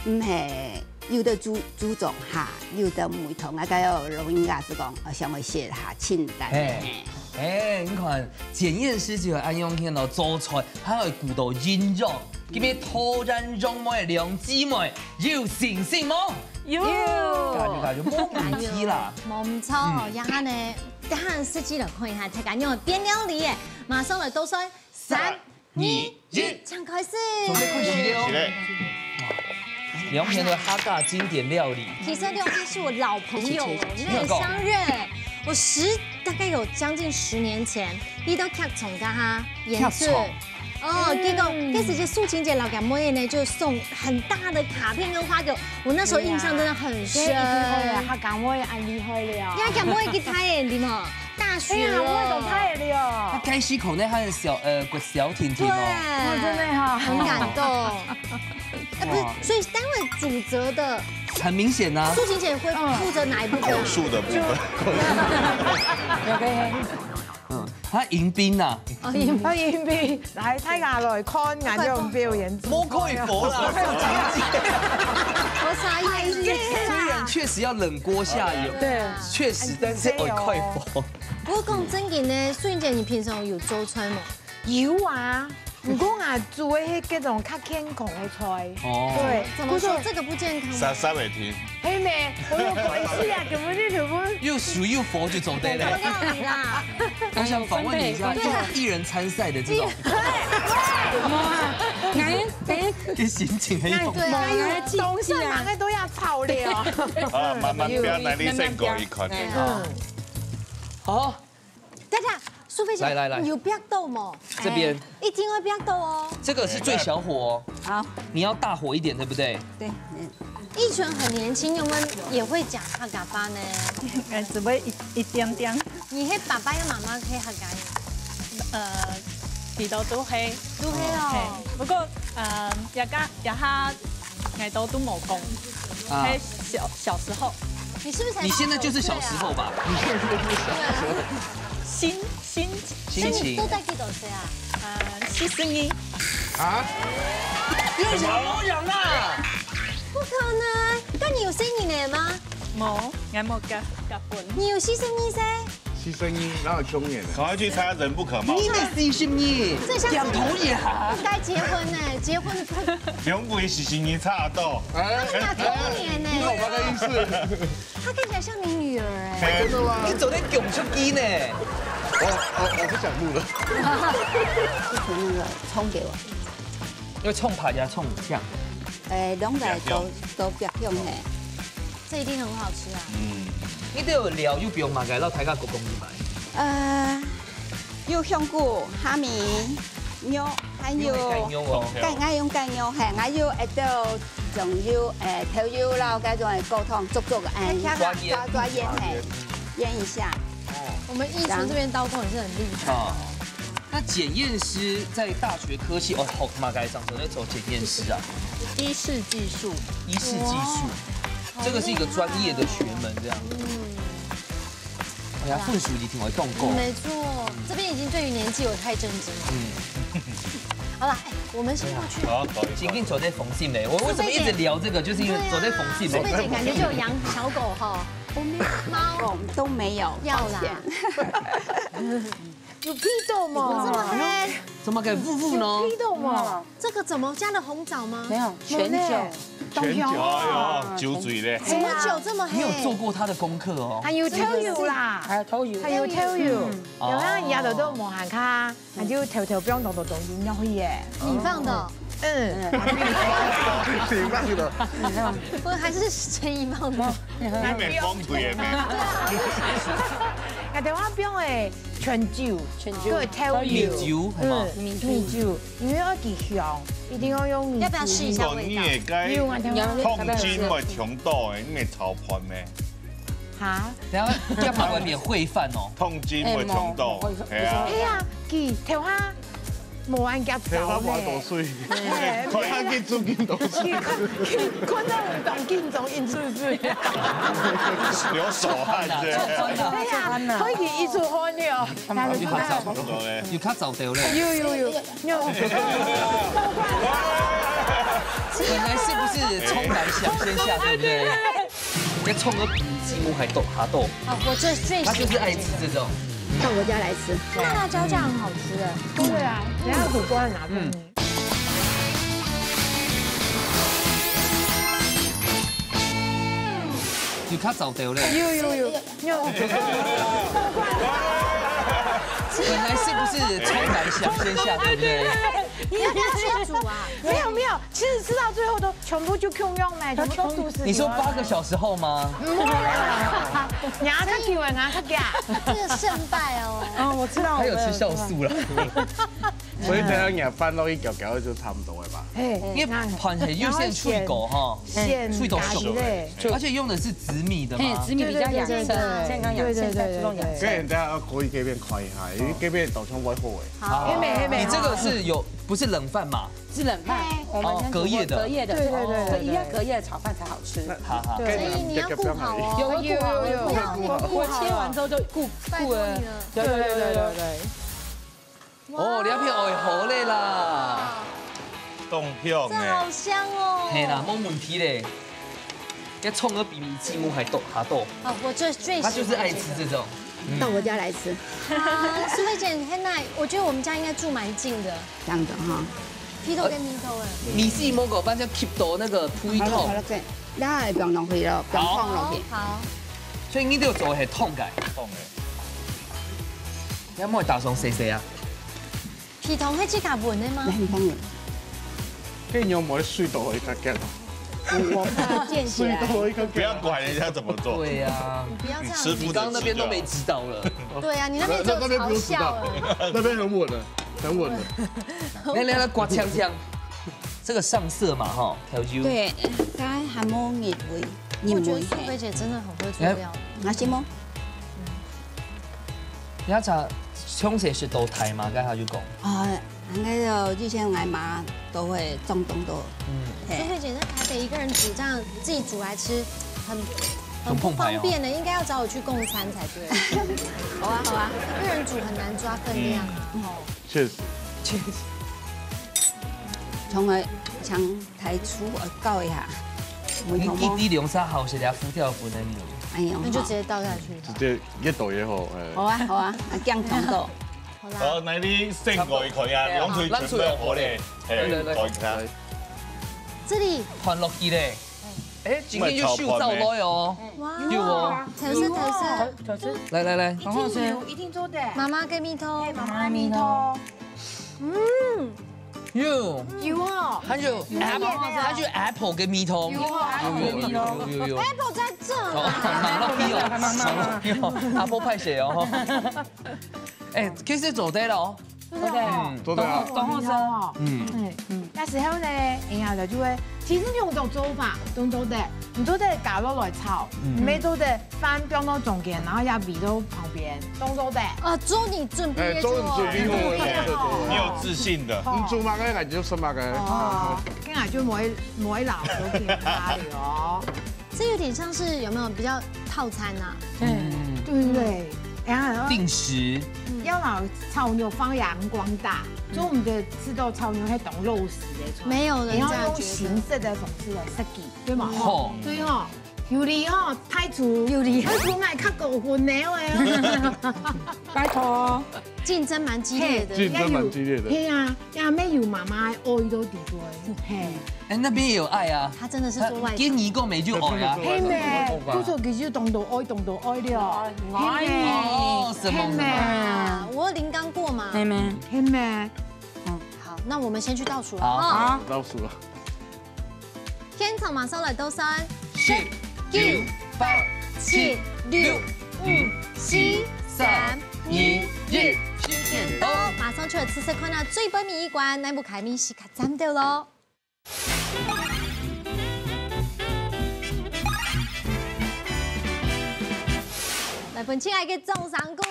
嗯，嘿，有的祖，祖宗哈，有的梅頭，啊，該有老人家係講，呃，想愛食哈清淡个，嘿。嘿。 哎，你看，檢驗師就會恁樣去咯，做菜，還會顧到營養。今日討厭樣妹个兩姊妹，有信心無？有。感覺，感覺無問題啦。無毋著哦，嗯。這下呢，等下實際來看一下，大家仰般變料理耶。馬上來倒算，三、二、一，請開始。準備開始了哦。是嘞。兩片都客家經典料理。其實兩片是我老朋友哦，我們很相認。我十，大概有將近十年前，佢到劇場跟他演出。劇場。哦，結果，嗯。該時節蘇青姐摎厥妹呢，就送很大的卡片跟花給我，我那時候印象真的很深。對啊。這一定會啊，客家妹恁厲害了。呀，厥妹吉他耶，對嗎？ 大學了。哎呀，我也懂他也了。他該時可能還係小，呃，國小定定哦。對。哦，真的哈。很感動。哎，不是，哇。所以待會主責的很明顯啊。蘇青姐會負責哪一部分啊？口述的部分。OK。嗯，他迎賓吶。哦，迎賓。他迎賓，來，大家來看，𠊎就表演。莫開火啦，我傻眼。雖然確實要冷鍋下油，對。確實，但是愛開火。 不過講正經呢，蘇青姐，你平常有做菜無？有啊，毋過啊，煮个係該種較健康个菜。哦。對，怎麼說？不過這個不健康嗎？煞煞會停。係咩？我有關係啊，根本就，根本又熟又佛就做得了。做料理啦。我想訪問你一下，對啊。一人參賽的這種。對，對。哇，哎，哎。這心情很有。哎，對啊。哎，東西啊，哪個都要炒了。啊，慢慢標，來，你先過一看。嗯。好。 等下，蘇菲姐，來，來，來。你有煏著無？這邊。哎，一定愛煏著哦。這個是最小火哦。好。你要大火一點，對不對？對，嗯。奕純很年輕，有沒有也會講客家話呢？哎，只會一，一點點。你係爸爸抑媽媽係客家人？呃，佢兜都係。都係哦。嘿，不過，呃，這下，這下 𠊎兜都無講。啊。係小，小時候。你是不是才你現在就是小時候吧？十九歲啊？你現在就是小時候。對啊。心，心，心情。所以你都在幾多歲啊？呃，四十二。啊？有什麼樣啊？不可能，該你有細人仔嗎？無，𠊎無結，結婚。你有四十二歲？ 犧牲你，哪有窮人啊？趕快去查人不可貌相。你乜四十二，這像是兩頭也好。應該結婚呢，結婚不兩位四十二差不多。哎，他們倆同年呢。你懂他的意思？他看起來像你女兒哎。真的嗎？你走在囧出去呢。我，我，我不想錄了。那個蔥給我。要蔥排呀，蔥薑。哎，攏來都，都不用嘿。 這一定很好吃啊。嗯。你都有料，有放麼个，摎大家講講看。呃，有香菇、蝦米、肉，還有用雞肉哦。雞，𠊎用雞肉，嘿，還有，呃，都，仲有，呃，豆油摎該種个高湯，足足个，哎，抓，抓，抓醃，嘿，醃一下。哦。我們奕純這邊刀工也是很厲害。哦。 那檢驗師在大學科系，哦，好，麼个上手在做檢驗師啊？醫事技術。醫事技術，哇，這個是一個專業的學門，這樣。嗯。哎呀，分數一定會更高。沒錯，這邊已經對於年紀有太震驚了。嗯。好了，哎，我們先過去。好，不好意思。今天走在縫隙没？我為什麼一直聊這個？就是因為走在縫隙没。蘇菲姐感覺就有養小狗哈。我沒有貓。狗都沒有，要啦。抱歉。 有味道嗎？這麼黑。怎麼可以霧霧呢？有味道嗎？這個怎麼加了紅棗嗎？沒有，全酒。沒有呢。全酒，哎喲，酒醉咧。什麼酒這麼黑？你有做過他的功課哦。還有豆油啦，還有豆油。還有豆油。嗯。有啊，哦。你家的都無閒看，還有偷偷放多多東西落去耶。你放的哦？嗯。你放的。不，還是陳怡放的？你沒放對耶，沒。啊，對啊。 𠊎兜話放个全酒，全酒。對，豆油。米酒，係嗎？嗯，米酒，因為愛佢香，一定要用米酒。要不要試一下味道？你个有啊，對啊。痛經會痛到欸，你會炒飯咩？哈？等下，要跑外面会饭哦。痛经會痛到，哎，無，會，哎呀，佢頭下無恁遽走呢。頭下無多水，哎，看下佢最近多水。佢看，佢看到有當緊張，緊出水。流手汗，對。哎呀，可以一出汗了。有較早，有較早到咧。有有有。 本來是不是蔥來想先下，對不對？這蔥个比雞母還多，還多。好，我最最喜歡它就是愛吃這種。到我家來吃。那辣椒醬很好吃哎。對啊，等下煮過來拿給你。有較早到咧。有有有。 本來是不是蔥來想先下，對不對？你要不要先煮啊？沒有沒有，其實吃到最後都全部就共樣呢，全部都肚屎裡了。你說八個小時後嗎？你要較久啊，你要較久。這個勝敗哦。嗯，我知道。他有吃酵素了。所以等下你飯落去攪攪就差不多了吧？嘿，因為飯係有先炊過哈，然後先，先炊到熟，加一類。而且用的是 紫米的嗎？嘿，紫米比較養生，對對對對對，健康養生，對對對對對。這人等下要可以這邊看一下，因為這邊豆漿會好哎。好，黑莓黑莓，你這個是有，不是冷飯嘛？是冷飯，嘿。我們先煮過隔夜的。哦，隔夜的，對對對對對。一定要隔夜的炒飯才好吃。好好。對。所以你要顧好哦。有，我顧好，有有有，我顧好了。我切完之後就顧，拜託你了。顧了。有有有有有有。 哦，你那片愛好咧啦。當香欸。這好香哦。嘿啦，無問題咧。這蔥个比雞母還多，還多。哦，我最，最喜歡這個。他就是愛吃這種。嗯。到我家來吃。啊，淑慧姐，現在我覺得我們家應該住蠻近的。這樣子哈。鼻頭跟鼻頭欸。你是摸狗班就keep到那個配套。好了好了，這，那也不用浪費了，不用放落去。好，好。所以你就做係燙个。燙个。 你有無打算洗洗啊？皮糖係自家搵个嗎？來，你幫我。這樣毋會水到會較鹹。我，我怕濺起來。水到會較鹹。不要管人家怎麼做。對啊。你不要這樣子。你吃父子雞就好。你剛剛那邊都被指導了。對啊，你那邊只有嘲笑而已。那，那邊不用指導。那邊很穩了，很穩了。來，來，來，刮香香。這個上色嘛，哈，調油。對，該還無入味，入味，我覺得素菲姐真的很會做料理。嘿。那行嗎？ 你愛查詳細食到大嘛，該下就講。哦，那個以前𠊎媽都會種當多。嗯。嘿。所以姐在台北一個人煮這樣，自己煮來吃，很，很不方便的，很澎湃哦。應該要找我去供餐才對。好啊，好啊。一個人煮很難抓分量啊，嗯。吼。確實。確實。從來想 大廚，我教一下。你記得兩三好食了，佛跳粉的牛。哎喲，那就直接倒下去。直接越倒越好，哎。好啊，好啊，啊，這樣通過。好啦。好，來，你先過一口呀，兩腿全部好嘞，哎，來，來，來。過一下。這裡。放落去嘞。哎，今天又秀照來哦。哇，有哦。調色，調色。來，來，來。一定有，一定做得。媽媽个味道。哎，媽媽个味道。嗯。 有。有哦。還有apple，還有apple个味道。有哦，apple个味道。有，有，有，有。Apple在這。哦，拿落去哦，拿落去哦，apple派寫哦。哎，其實做得了哦。對不對？嗯。做得啊。當好食哦。嗯。嗯，嗯。那時候呢，哎呀，就會，其實用這種做法，都做得，你做得加落來炒，嗯。沒做得 飯放到中間，然後也圍到旁邊，當做得。哦，做你準備个，哎，做你準備个，對，對，對。你有自信的。哦。你煮麼个，𠊎就食麼个。哦，跟俺就無一，無一老都可以哪裡哦。這有點像是有沒有比較套餐啊？嗯。對不對？哎呀，定時。要拿炒肉發揚光大，中午的吃到炒肉，還當肉食的，沒有人這樣覺得。你要用形式的方式來設計。 對嘛？吼。吼。對吼，有利吼，大廚。有利。大廚買較高分的哦。拜託。競爭蠻激烈的。嘿。競爭蠻激烈的。嘿啊，也沒有媽媽的愛都底多。嘿。哎，那邊也有愛啊。他真的是做外場。他給你一個美就愛啊。嘿咩，不錯，其實當多愛，當多愛了。愛。嘿咩。哦，什麼，什麼？嘿咩。啊，我有零剛過嘛。嘿咩。嘿咩。嗯。好，那我們先去倒數了。好。哦。倒數了。 現場馬上來倒算，十、九、八、七、六、五、四、三、二、一，時間到，馬上就來試試看啊，最尾一關，哪部開面係較讚个咯？來分親愛个掌聲鼓勵。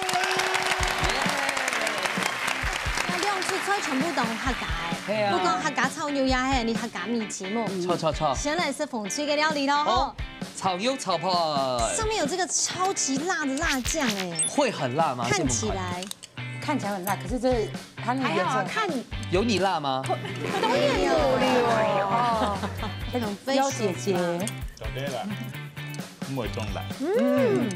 該兩出菜全部都客家个，係啊。毋管客家炒肉也係你客家米篩目。著著著。先來食紅隊个料理囉，吼。哦，炒肉炒飯。上面有這個超級辣的辣醬欸。會很辣嗎？看起來。看起來很辣，可是這它那個顏色還好啊，看有你辣嗎？都有了哦。那種妖姐姐。小弟啦，毋會中辣。嗯。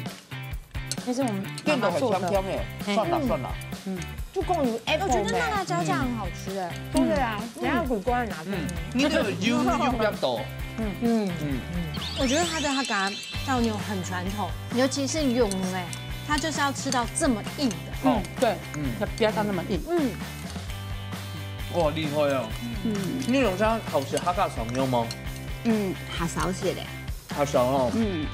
那是我們媽媽做的。變得很香香欸，嘿。蒜啦蒜啦。嗯。就講有 apple 我覺得那辣椒醬很好吃欸。真的啊，等一下苦瓜拿給你。你這個油又比較多。嗯。嗯。我覺得它的它給它調牛很傳統，尤其是用欸，它就是要吃到這麼硬的。哦。嗯，對。嗯。要不要到那麼硬？嗯。哇，厲害哦。嗯。你有這樣好吃哈嘎炒肉嗎？嗯，好少些嘞。好少哦。嗯。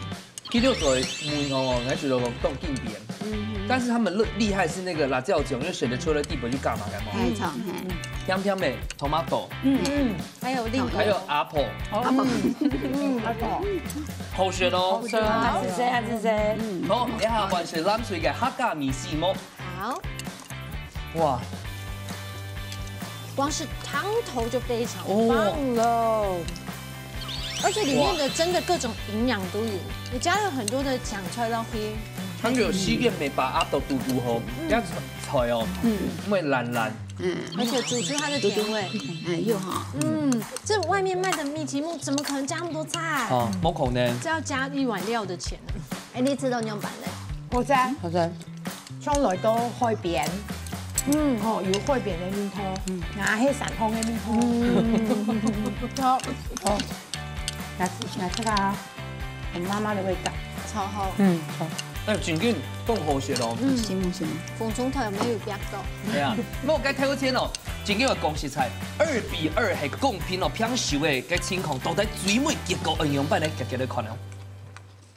佢就做梅頭哦，𠊎覺得講當經典。嗯。但是他們厲，厲害是那個辣椒醬，因為選擇出來地方去幹嘛幹嘛。太長，嘿。香香的 tomato，嗯。還有另外還有 apple，哦。嗯。好選哦。好選哦。還係誰？還係誰？好，這下換係藍隊个客家米篩目。好。哇，光是湯頭就非常棒了。哦。而且裡面的真的各種營養都有，你加了很多的香菜落去。它就有吸點沒把阿豆嘟嘟吼，嗯。這樣子菜哦，嗯。會爛爛。嗯。而且煮出它的甜味。哎，又好。嗯，這外面賣的米篩目怎麼可能加那麼多菜？哦，無可能。這要加一碗料的錢。哎，你食到仰般咧？好食。好食。 像來到海邊，嗯。吼，有海邊个味道，嗯。啊，係山上个味道。嗯。好。哦，那，那這個啊，很媽媽的味道。超好。嗯，好。哎，真經當好食哦。嗯。行不行？紅蔥頭有沒有比較多？對啊，那我該挑戰哦，真經要講實在，二比二係公平哦，平手个，該情況到底最尾結果恁樣般呢？遽遽來看哦。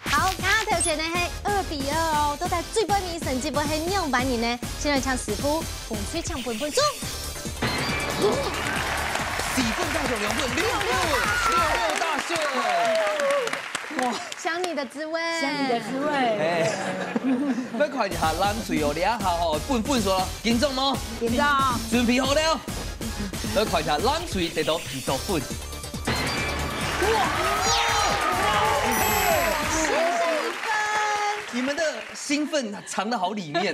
好，頭前呢係二比二哦，到底最尾尾成績會係仰般形呢？先來請師傅，紅隊請分分鐘。四分到手兩分，六六大順。六六大順。哇，想你的滋味。想你的滋味。哎，來看一下藍隊哦，這下哦，分分數了，緊張嗎？緊張。準備好了。來看一下藍隊得到幾多分。 哇！你們的興奮藏得好裡面。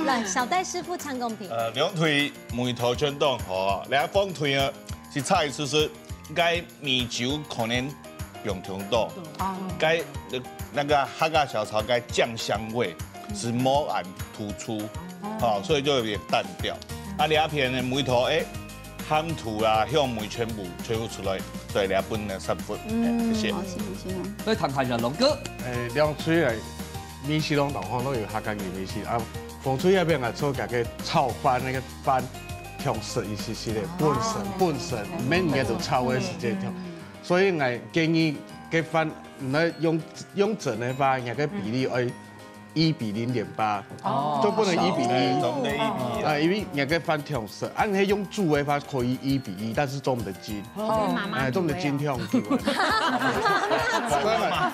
來，小戴師傅請公平。呃，兩隊味道全當好啊，兩方隊啊，係差一絲絲，該米酒可能用忒多，哦。該，呃，那個客家小炒該醬香味係無恁突出，哦。哦，所以就有點淡掉。啊，這片的味道，哎， 鹹度啊、香味全部，全部出來，所以這本呢十分。嗯。哎，謝謝。好，謝謝，謝謝。來談談一下，龍哥。誒，兩隊來，美食攏當好，攏有客家人美食啊。紅隊那邊啊，做該个炒飯，那個飯，忒食一息息个，哦。本身，本身，哦。每日都炒个時間忒。嗯。所以𠊎建議，該飯，你愛用，用蒸个話，該个比例愛 一比零點八，哦。就不能一比一。哎，總得一比一啊。啊，因為你个飯忒食，啊，你用煮个話可以一比一，但是做毋得精。哦。哎，做毋得精忒久啊。所以嘛，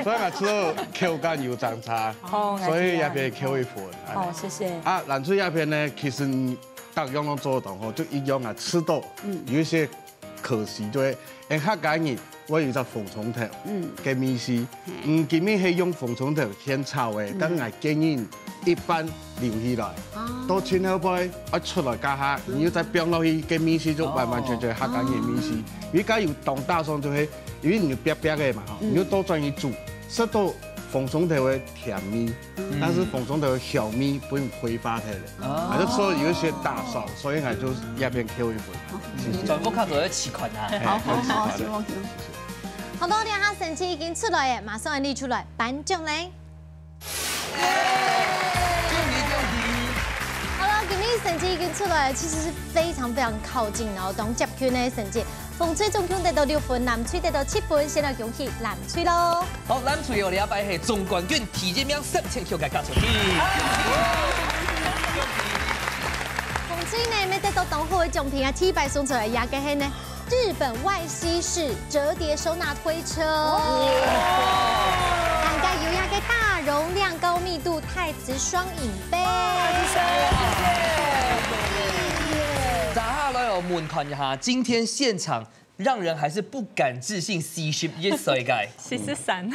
所以嘛，只有口感有相差，哦，所以也分佢扣一分。哎。哦，謝謝。啊，藍隊那邊呢，其實你大家都做得到吼，就一樣啊，吃到，嗯。有一些 可惜，就係，因為客家人會有一隻紅蔥頭，嗯。个味緒。嘿。嗯，今日係用紅蔥頭現炒个，嗯。但係𠊎建議一半留起來，哦。到盡後背愛出來該下，嗯。你又再放落去，个味緒就完完全全客家人个味緒。哦。因為該有當大sonng就係，因為你煏煏个嘛，吼，嗯。你又倒轉去煮，食到紅蔥頭个甜味。 嗯。但是紅蔥頭个香味分佢揮發忒了，哦。啊，就說有一些大sonng，所以𠊎就這片扣一分。謝謝。轉屋下做一試看啊。哎，好，好，好，可以試看。行，行，行。好，到這下成績已經出來了，馬上來出來頒獎咧。耶！恭喜，恭喜！好了，今日成績已經出來了，其實是非常非常靠近，然後當接近的成績。 紅隊總共得到六分，藍隊得到七分，先來恭喜藍隊囉。好，藍隊哦，這擺係總冠軍，第一名三千塊个加獎金。紅隊呢，乜得到當好个獎品啊，第一擺送出來，這个係呢，日本外西式折疊收納推車哦。哇！啊，容量高密度钛瓷双饮杯。哇，谢谢，谢谢。接下來哦，我們看一下，今天現場讓人還是不敢置信，四十一歲个。四十三。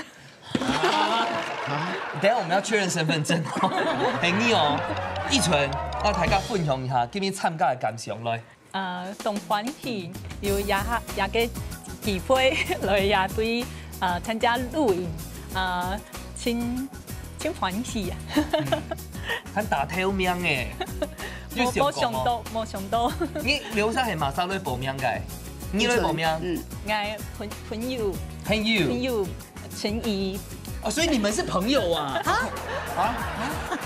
等一下我們要確認身份證哦。係你哦，一純，摎大家分享一下，今日參加个感想來。 呃，當歡喜，有這下，這个機會來這對，呃，參加錄影，呃，真，真歡喜啊。還打頭名欸，有想過無？無想到，無想到。你，你係麼儕來報名个？你來報名？嗯。𠊎朋，朋友，朋友。朋友 陳怡。哦，所以你們是朋友啊？啊？啊？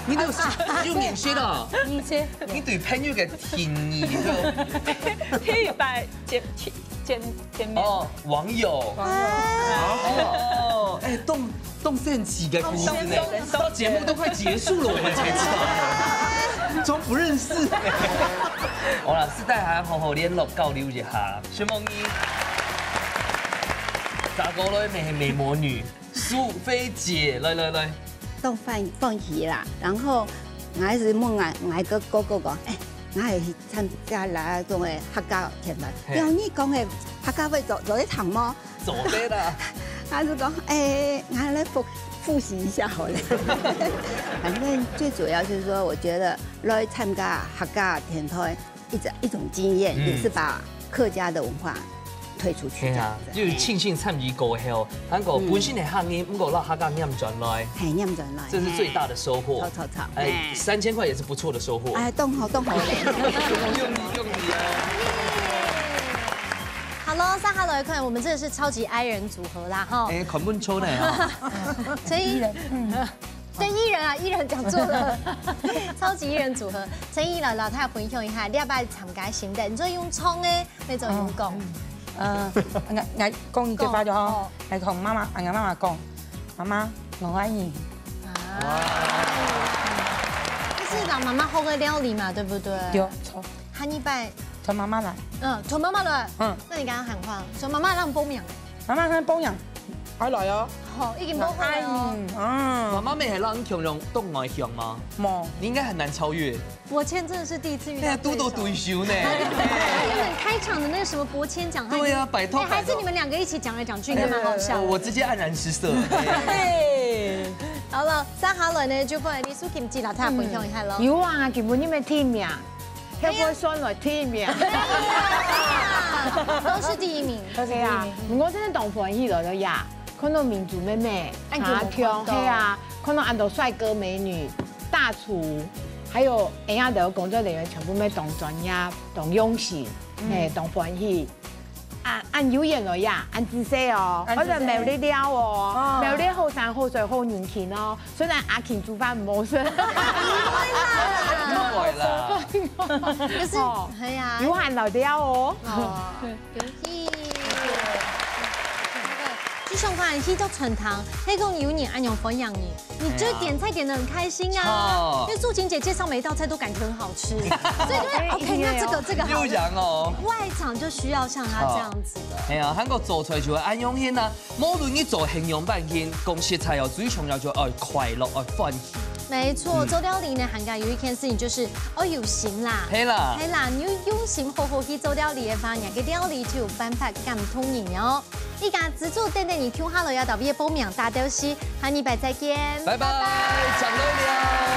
你都有，有認識的哦？認識。你對朋友个情誼，你就第一擺見，見，見面。哦，網友。網友。哦，哎，當，當神奇个故事呢。當神奇。到節目都快結束了，我們才知道。從不認識。好啦，私底下好好聯絡交流一下。承蒙你。再過來，美，美魔女。 蘇菲姐，來，來，來。當歡，歡喜啦。然後𠊎還係問𠊎，𠊎个哥哥講：「欸，𠊎係去參加這種个客家天團，嘿。用你講个客家話做，做得唱無？」做得啦。他就講：「欸，𠊎來複，複習一下好了。」反正最主要就是說，我覺得來參加客家天團， 一種，一種經驗，嗯。也是把客家的文化推出去，係啊，這樣子。就有慶幸參與過後，還過本身係客人，毋過摎客家唸轉來，嘿，唸轉來，這是最大的收穫。嘿。著，著，著。哎，嘿。三千塊也是不錯的收穫。哎，當好，當好咧。恭喜，恭喜啊！好咯，接下來看，我們真的是超級I人組合啦，哈。哎，看不出來哈。所以，嗯。 對，I人啊，I人講錯了，超級I人組合。陳怡摎大家分享一下，你這擺參加心得，你做用唱个，還做用講？嗯，呃，𠊎，𠊎講一句話就好，講，哦。來同媽媽，𠊎媽媽講，媽媽，我愛你。啊。哇。這是摎媽媽學个料理嘛，對不對？對，著。下一擺。同媽媽來。嗯，同媽媽來。嗯。那你剛剛喊話，說媽媽讓報名。 媽媽喊報名，愛來哦。好，已經報名了哦。嗯，啊。媽媽乜係摎你共樣當外向嗎？無。你應該很難超越。伯謙真的是第一次遇到對手。哎呀，堵著對手呢。他原本開場的那個什麼伯謙獎，他已經，對啊，拜託，哎，還是你們兩個一起講來講去，應該蠻好笑的。哎呀，我直接黯然失色。嘿，好了，接下來呢，就換李淑琴姐摎大家分享一下咯。有啊，今晡日个第一名。 會毋會算來第一名？都是第一名。OK啊，毋過真个當歡喜來了呀！看到明珠妹妹，恁久無看到。啊，係啊，看到恁多帥哥美女、大廚，還有𠊎兜工作人員全部乜當專業、當用心，嗯。嘿，當歡喜。 啊，恁有緣來呀，恁仔細哦，恁仔細。或者苗栗尞哦，哦。苗栗好山好水好人情哦，雖然阿琴煮飯毋好食。不會啦。不會啦。可是，哦。哎呀。有閒來尞哦。哦，恭喜。就像講，去到餐廳，係講有人恁樣歡迎你， 你就點菜點得很開心啊，哦。因為素琴姐介紹每一道菜都感覺很好吃，所以就會，OK，那這個，這個好了。又講哦。外場就需要像她這樣子的。哎呀，還過做出來就會恁用心啊，無論你做仰般形，講實在哦，最重要就愛快樂，愛歡喜。沒錯，嗯。做料理呢，還過有一件事情就是，哦，有心啦。係啦。係啦，你有用心好好去做料理个話，你个料理就有辦法感動人哦。 這下製作等等你共下來也特別報名打電話，下禮拜再見。拜拜，拜拜。上樓了。